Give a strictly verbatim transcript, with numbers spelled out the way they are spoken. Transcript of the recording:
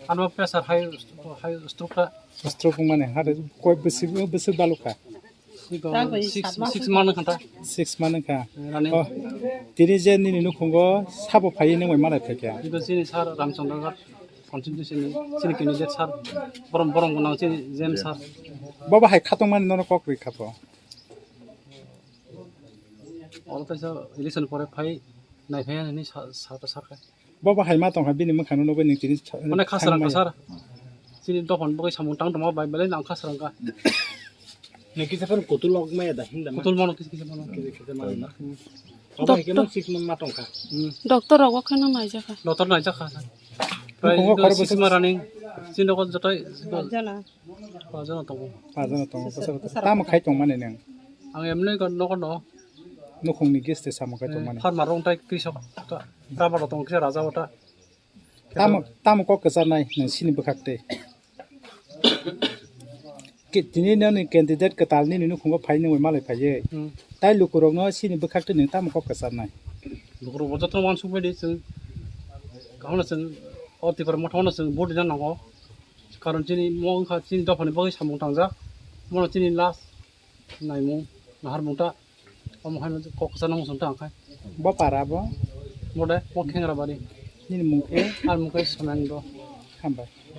Ano pressure high, high stroke ta. Stroke mane hare koi bisi bisi balukha. Six, six month khanta. Six month kha. Running. Oh, tini je nini nukhungo sabo phai nang bai malai phaikha. Ibo chini sir Ramchandra Ghat constituency ni chini candidate sir. Borom borom gonang chini J M sir. Baba hai khatong mani nono kok ri khapo. Oro kaisa election pore phai nai phai ani sa sa ta sar kha. Baba hai ma tong kha bini mwkhang no nugwi ning tini sa. Mane khasarang kha sir. Chini dophani bagwi samung tang tongma bai belai nang khasarang kha. Niki sepan kutul log maya da hinda ma. Kutul mano kisa kisa mano. Kisa kisa mano na. Baba hai khe ma six month ma tong kha. Doctor rogo kheno naijak kha. Doctor naijak kha sir. Prai six month running. Chini ko jotai. Pajana tongo. Pajana tongo. Tamo khai tong mani nang? Ang emni nogo no. Nukhung ni gas te samo khai tong mani. Farmer rong tai krisok ta. Rubber rok tong kisa raja ota. Tamo tamo kok kwchar nai nang sini bwkhak te. Tini nani candidate kwtal nini nukhungo phai nungwi malai phaiye. Tai lukurokno sini bwkhak te nang tamo kok kwchar nai? Lukurok bo joto wansuk bai di chwng. Kaham no chwng o Tipra motha no chwng vote rina nango. Karon chini mo wngkha chini dophani bagwi samung tangjak. Mono chini last naimung naharmung ta. Omo hai kok kwchar nang muchung ta ang khai. Bo para bo? Bo de mo Khengra bari. Nini mung khe? Ar mung khe Sonang do. Hambai.